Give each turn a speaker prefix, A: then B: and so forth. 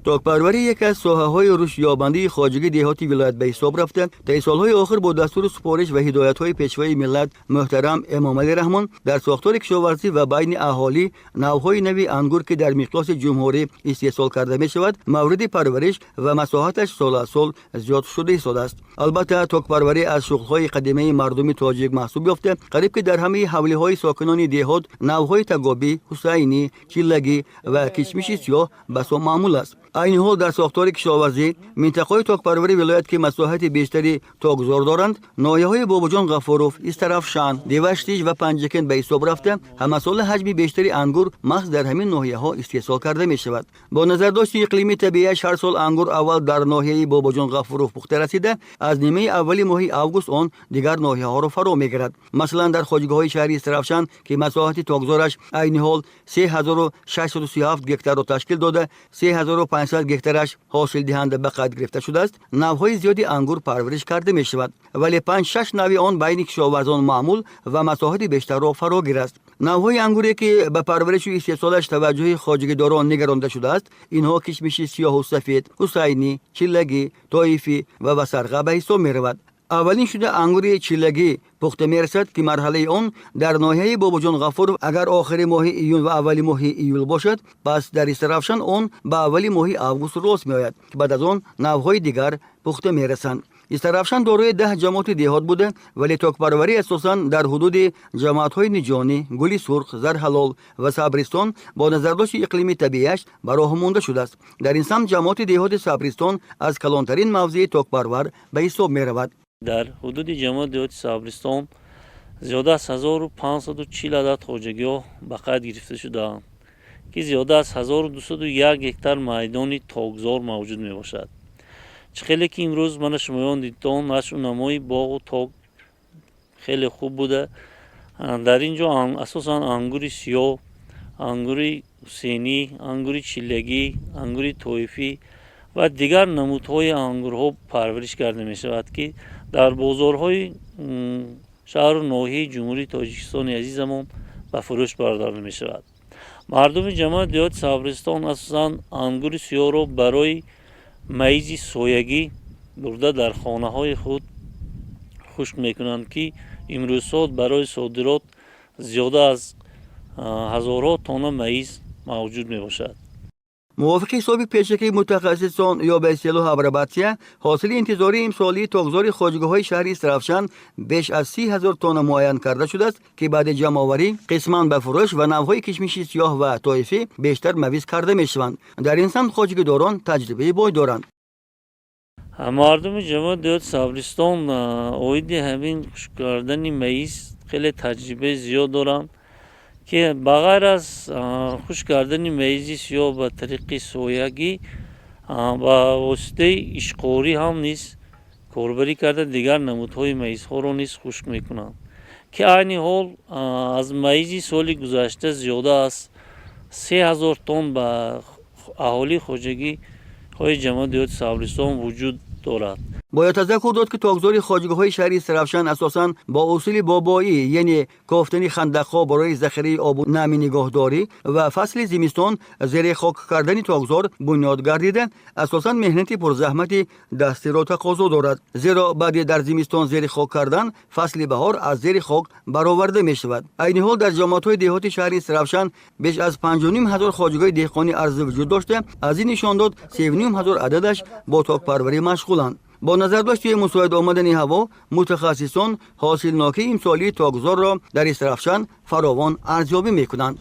A: Токпарварӣ яке аз соҳаҳои рушдёбандаи хоҷагии деҳоти вилоят ба ҳисоб рафта, таи солҳои охир бо дастуру супориш ва ҳидоятҳои Пешвои миллат муҳтарам Эмомалӣ Раҳмон дар сохтори кишоварзӣ ва байни аҳолӣ навъҳои нави ангур, ки дар миқёси ҷумҳурӣ истеҳсол карда мешавад, мавриди парвариш ва масоҳаташ сол аз сол зиёд шуда истодааст. Албатта, токпарварӣ аз шуғлҳои қадимаи мардуми тоҷик маҳсуб ёфта, қариб ки дар ҳамаи ҳавлиҳои сокинони деҳот навъҳои тагобӣ, ҳусайнӣ, чиллагӣ ва кишмиши сиёҳ басо маъмул аст. Айни ҳол дар сохтори кишоварзӣ минтақаҳои токпарвари вилоят, ки масоҳати бештари токзор доранд, ноҳияҳои Бобоҷон Ғафуров, Истарафшан, Деваштич ва Панҷакент ба ҳисоб рафта, ҳамасола ҳаҷми бештари ангур маҳз дар ҳамин ноҳияҳо истеҳсол карда мешавад. Бо назардошти иқлими табиаш, ҳар сол ангур аввал дар ноҳияи Бобоҷон Ғафуров пухта расида, аз нимаи аввали моҳи август он дигар ноҳияҳоро фаро мегирад. Масалан, дар хоҷагиҳои шаҳри Истарафшан, ки масоҳати токзораш айни ҳол 3637 гектарро ташкил дода, 3500 гектараш ҳосилдиҳанда ба қайд гирифта шудааст, навъҳои зиёди ангур парвариш карда мешавад, вале панҷ-шаш навъи он байни кишоварзон маъмул ва масоҳати бештарро фаро гирааст. Навъҳои ангуре, ки ба парваришу истеҳсолаш таваҷҷӯҳи хоҷагидорон нигаронда шудааст, инҳо кишмиши сиёҳу сафед, ҳусайнӣ, чиллагӣ, тоифӣ ва васарға ба ҳисоб меравад. Аввалин шуда ангури чиллагӣ пухта мерасад, ки марҳалаи он дар ноҳияи Бобоҷон Ғафуров агар охири моҳи июн ва аввали моҳи июл бошад, пас дар Истарафшан он ба аввали моҳи август рост меояд, ки баъд аз он навъҳои дигар пухта мерасанд. Истарафшан дорои 10 ҷамоати деҳот буда, вале токпарварӣ асосан дар ҳудуди ҷамоатҳои Ниҷонӣ, Гули Сурх, Зарҳалол ва Сабристон бо назардошти иқлими табиаш ба роҳ монда шудааст. Дар ин самт ҷамоати деҳоти Сабристон аз калонтарин мавзеи токпарвар ба ҳисоб меравад.
B: Дар ҳудуди ҷамоати деҳоти Сабристон зиёда аз 1540 адад хоҷагиҳо ба қайд гирифта шудаанд, ки зиёда аз 1201 гектар майдони токзор мавҷуд мебошад. Чӣ хеле ки имрӯз мана шумоён дидтон, нашъу намои боғу ток хеле хуб буда. Дар ин ҷо асосан ангури сиёҳ, ангури ҳусейнӣ, ангури чиллагӣ, ангури тоифӣ ва дигар намудҳои ангурҳо парвариш карда мешавад, ки дар бозорҳои шаҳру ноҳияи Ҷумҳурии Тоҷикистони азизамон ба фурӯш бардорда мешавад. Мардуми ҷамоати деҳоти Сабристон асосан ангури сиёҳро барои маизи соягӣ бурда, дар хонаҳои худ хушк мекунанд, ки имрӯзҳо барои содирот зиёда аз ҳазорҳо тонна маиз мавҷуд мебошад.
A: Мувофиқи ҳисоби пешакии мутахассисон ё ба истилоҳ апробатсия, ҳосили интизории имсолии токзори хоҷагиҳои шаҳри Истарафшан беш аз 30 000 тонна муайян карда шудааст, ки баъди ҷамъоварӣ қисман ба фурӯш ва навъҳои кишмиши сиёҳ ва тоифӣ бештар мавиз карда мешаванд. Дар ин самт хоҷагидорон таҷрибаи бой доранд.
B: Мардуми ҷамоати деҳоти Сабристон оиди ҳамин хушк кардани маиз хеле таҷрибаи зиёд доранд, ки ба ғайр аз хушк кардани маизи сиёҳ ба тариқи соягӣ, ба воситаи ишқорӣ ҳам низ корбарӣ карда, дигар намудҳои маизҳоро низ хушк мекунанд, ки айни ҳол аз маизи соли гузашта зиёда аз 3000 тонн ба аҳолии хоҷагиҳои ҷамоати деҳоти Сабристон вуҷуд дорад.
A: Бояд тазаккур дод, ки токзори хоҷагиҳои шаҳри Истарафшан асосан бо усули бобоӣ, яъне кофтани хандақҳо барои захираи обу нами нигоҳдорӣ ва фасли зимистон зери хок кардани токзор бунёд гардида, асосан меҳнати пурзаҳмати дастиро тақозо дорад, зеро баъди дар зимистон зери хок кардан, фасли баҳор аз зери хок бароварда мешавад. Айни ҳол дар ҷамоатҳои деҳоти шаҳри Истарафшан беш аз 5500 хоҷагиҳои деҳқонӣ арзи вуҷуд дошта, аз ин нишондод 3500 ададаш бо токпарварӣ машғуланд. Бо назардошти мусоид омадани ҳаво, мутахассисон ҳосилнокии имсолии токзорро дар Истарафшан фаровон арзёбӣ мекунанд.